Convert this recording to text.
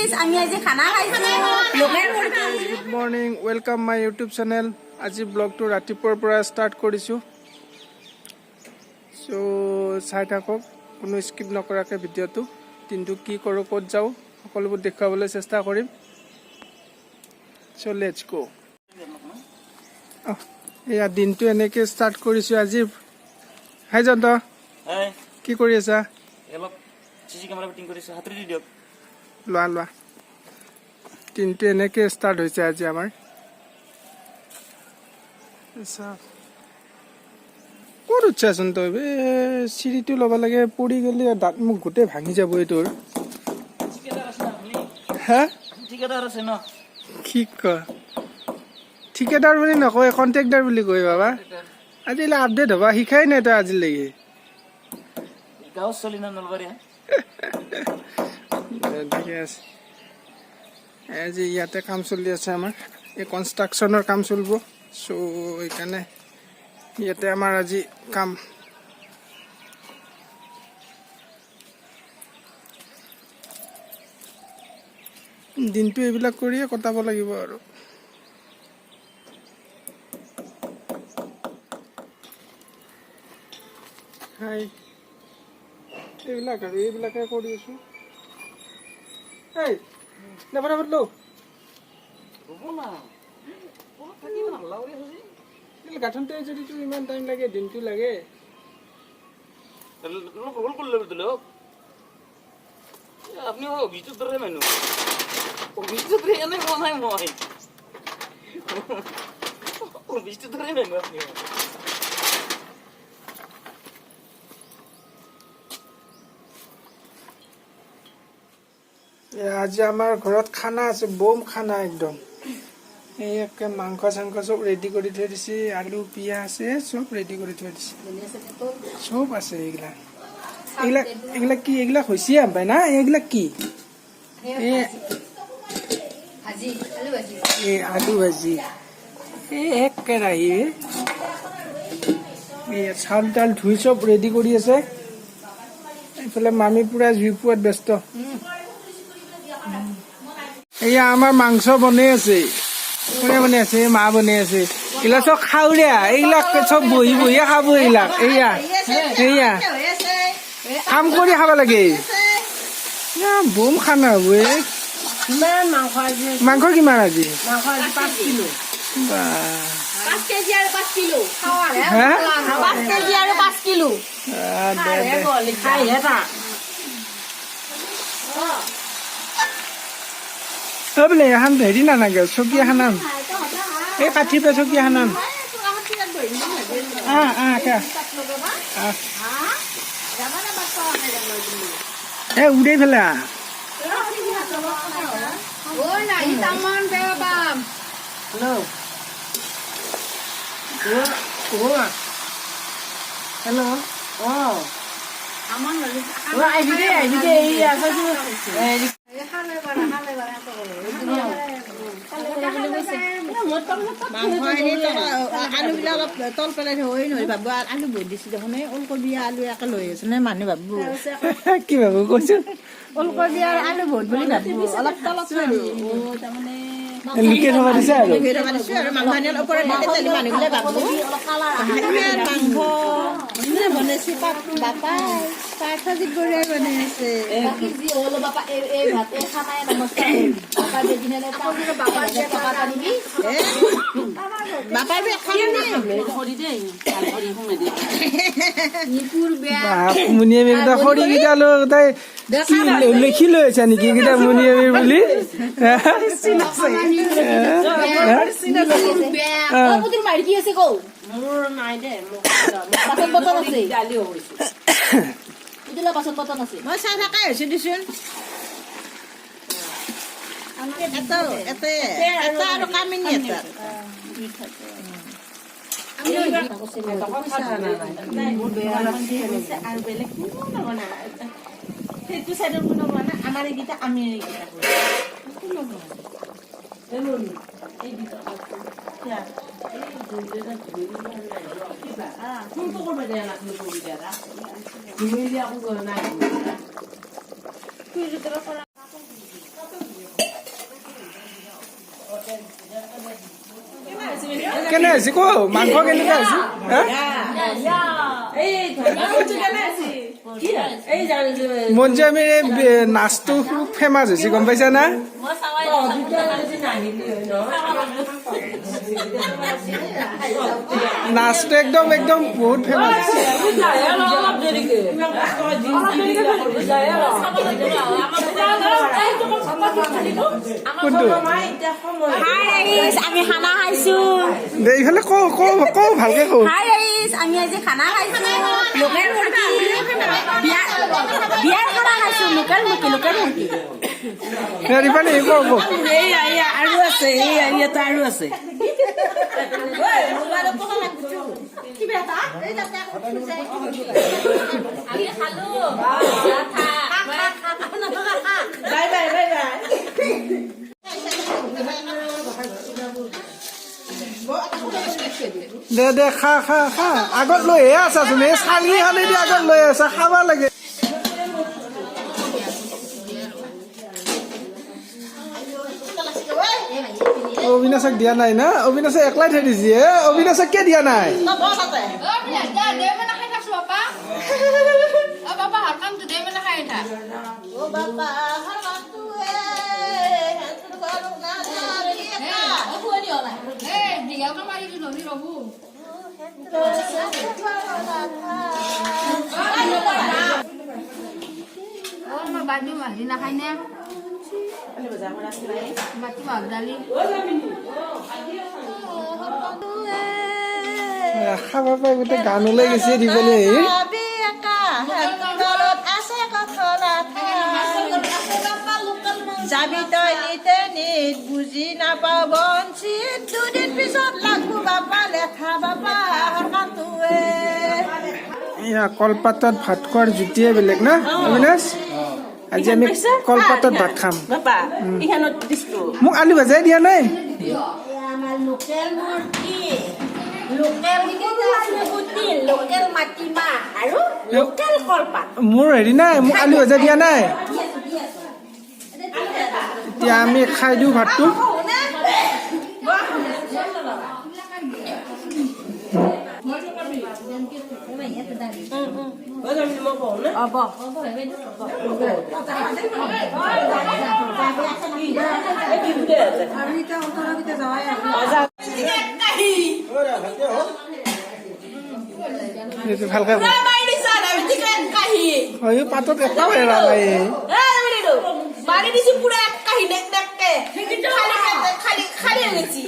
Guys, আমি আজি খানা খাইছো লোকেল মুৰ্গী। Good morning, welcome my YouTube channel. আজি ব্লগটো ৰাতিপুৱাৰ পৰা ষ্টাৰ্ট কৰিছোঁ। চ' চাই থাকক কোনো স্কিপ নকৰাকৈ ভিডিঅ'টো। দিনটো কি কৰোঁ, ক'ত যাওঁ, সকলোবোৰ দেখুৱাবলৈ চেষ্টা কৰিম। চ' let's গ'। এয়া দিনটো এনেকৈ ষ্টাৰ্ট কৰিছোঁ আজি। হাই জয়ন্ত। এই। কি কৰি আছা? অলপ চি চি কেমেৰা ফিটিং কৰিছোঁ, হাতুৰি দি দিয়ক। লোৱা লোৱা। দিনটো এনেকৈ ষ্টাৰ্ট হৈছে আজি আমাৰ। চাওক। ক'ত উঠছাচোন তই? বে চিৰিটো ল'ব লাগে, পৰি গ'লে দাঁত মুখ গোটেই ভাঙি যাব এই তোৰ। ঠিকাদাৰ আছে না আপুনি? হা? ঠিকাদাৰ আছে ন? কি ক, ঠিকাদাৰ বুলি নকয়, কণ্ট্ৰেক্টাৰ বুলি কয় বাবা। আজিলৈ আপডেট হ'বা শিকাই নাই তই আজিলৈকে। গাঁৱৰ চলি না নলবাৰীয়া। দে, ঠিকে আছে। আজি ইয়াতে কাম চলি আছে আমাৰ, এই কনষ্ট্ৰাকশ্যনৰ কাম চলিব। চ' সেইকাৰণে ইয়াতে আমাৰ আজি কাম। দিনটো এইবিলাক কৰিয়ে কটাব লাগিব আৰু। হাই, এইবিলাক আৰু এইবিলাকে কৰি আছো। এই নে ফটাফট লো। হ'ব না, অলপ থাকিব না, লাউৰি আছে। গাঁঠনতে যদি তোৰ ইমান টাইম লাগে, দিনটো লাগে। ৰোল কৰিলে দিলক। আপুনি অভিজিতৰ দৰে মানুহ, অভিজিতৰ দৰে। এনে কোৱা নাই মই, অভিজিতৰ দৰে মানুহ আপুনি। আজি আমাৰ ঘৰত খানা আছে, বম খানা একদম। এই একে মাংস চাংস চব ৰেডি কৰি থৈ দিছে, আলু পিঁয়াজ আছে, চব ৰেডি কৰি থৈ দিছে, চব আছে। এইগিলা এইবিলাক এইবিলাক কি? এইবিলাক হৈছে আম্বাই না? এইবিলাক কি? এই ভাজি, আলু ভাজি। এই আলু ভাজি, এই এক কেৰাহী। এই চাউল তাউল ধুই চব ৰেডি কৰি আছে। এইফালে মামী পুৰা জুই পোৱাত ব্যস্ত। এয়া আমাৰ মাংস বনাই আছে। কোনে বনাই আছে? এই মা বনাই আছে। এইবিলাক চব খাউৰীয়া, এইবিলাক চব বহি বহিয়ে খাব এইবিলাক। এইয়া এইয়া কাম কৰি খাব লাগে। বম খানা হ'ব এই। কিমান মাংস আজি? মাংস কিমান আজি? মাংস আজি 5 কিলো। বাহ। 5 কেজি আৰু 5 কিলো। হা? 5 কেজি আৰু 5 কিলো। দে দে। খাইহে থাক। অ বোলে এখন হেৰি নানাগে, চকী এখন আন। এই কাঠিৰ পৰা চকী এখন আন। আহ আহ কা আহ। এ উৰে ফেলা। হেল্ল'। অ হেল্ল' অ অ আহিবি দেই, আহিবি দেই। এই আছো। মাংসখিনি আলুবিলাক অলপ তল পেলাই থৈ নহয় ভাবো, আলু বহুত দিছি দেখোন। এই ওলকবি আলু একে লৈ আছে নে মানুহে ভাবব। কি ভাবো কৈছো? ওলকবি আৰু আলু বহুত বুলি ভাবব, অলপ তলত থৈ তাৰমানে লুকাই থব দিছে আৰু। লুকাই থব দিছো আৰু মাংসখিনি অলপ ওপৰত দিলে তেতিয়াহ'লে মানুহবিলাক ভাবব ইমান মাংস কোনে বনাইছে। বাপাই, পাৰ্থজিত বৰুৱাই বনাইছে। বাকী যি হ'ল বাপা, এই ভাত এই খানাই নমস্কাৰ বাপা টকা দিবি। বাপাৰ খানা নাই। খৰি দেই, ভাল খৰি সোমাই দে। বাপ, মুনিয়ামীৰ কেইটা খৰিকেইটা লৈ তাই কি লিখি লৈ আহিছা নেকি এইকেইটা মুনিয়ামীৰ বুলি? তোৰ মাৰি কি আছে কৌ? মোৰ নাই দে, মোক বাচন বৰ্তন আছে। দালিও হৈছে। পুতুলা বাচন বৰ্তন আছে। মই চাই থাকাই হৈছো দিচোন। এটা এটা এটা আৰু কামিনী এটা। আৰু বেলেগ কোনো নবনাই, সেইটো চাইডৰ কোনো বনাই। আমাৰ এইকেইটা, আমি এইকেইটা কোনো নবনাই। ফোনটো কৰিব দিয়া নাছিলো, কৰি দিয়া আকৌ নাই। কেনে হৈছে ক, মাংস কেনেকুৱা হৈছে? হা? মঞ্জুআমিৰ এই নাচটো খুব ফেমাছ হৈছে, গম পাইছা না? নাচটো একদম একদম বহুত ফেমাছ হৈছে। কোনটো? হাই ৰাইজ, আমি খানা খাইছো। দে ইফালে ক ক ক, ভালকে ক। হাই ৰাইজ, আমি আজি খানা খাইছো, লোকেল মুৰ্গী, বিয়াৰ খানা খাইছো, লোকেল মুৰ্গী, লোকেল মুৰ্গী। ইফালে ক ক। আৰু আছে, ইয়াতে আৰু আছে। আমি খালো। Bye bye bye bye. দে দে, খা খা খা। আগত লৈহে আছাচোন, এই চালি খালি দি আগত লৈ আছা, খাব লাগে। অবিনাশক দিয়া নাই না? অবিনাশে একলাই থৈ দিছে। এ অবিনাশক কিয় দিয়া নাই? খাব পাই গোটেই গান ওলাই গৈছে দিবলৈ। যাবি তই নিতে নিত বুজি নাপাওঁ বঞ্চিত, দুদিন পিছত লাগবো বাপা লেখা বাপা হৰকানটোৱে। এয়া কলপাতত ভাত খোৱাৰ জুতিয়ে বেলেগ না অবিনাশ? আজি আমি কলপাতত ভাত খাম। বাপা, এইখনত দিছো। মোক আলু ভাজাই দিয়া নাই। আমাৰ লোকেল মুৰ্গী, লোকেল গুটি, লোকেল মাটিমাহ আৰু লোকেল কলপাত। মোৰ হেৰি নাই, মোক আলু ভাজা দিয়া নাই। এতিয়া আমি খাই দিওঁ ভাতটো। এইটো ভালকে হয়, পাতত এটাও এৰা নাই। মাৰি দিছো পুৰা এক কাহি নেক নেককে, খালি খালি খালি হৈ গৈছি।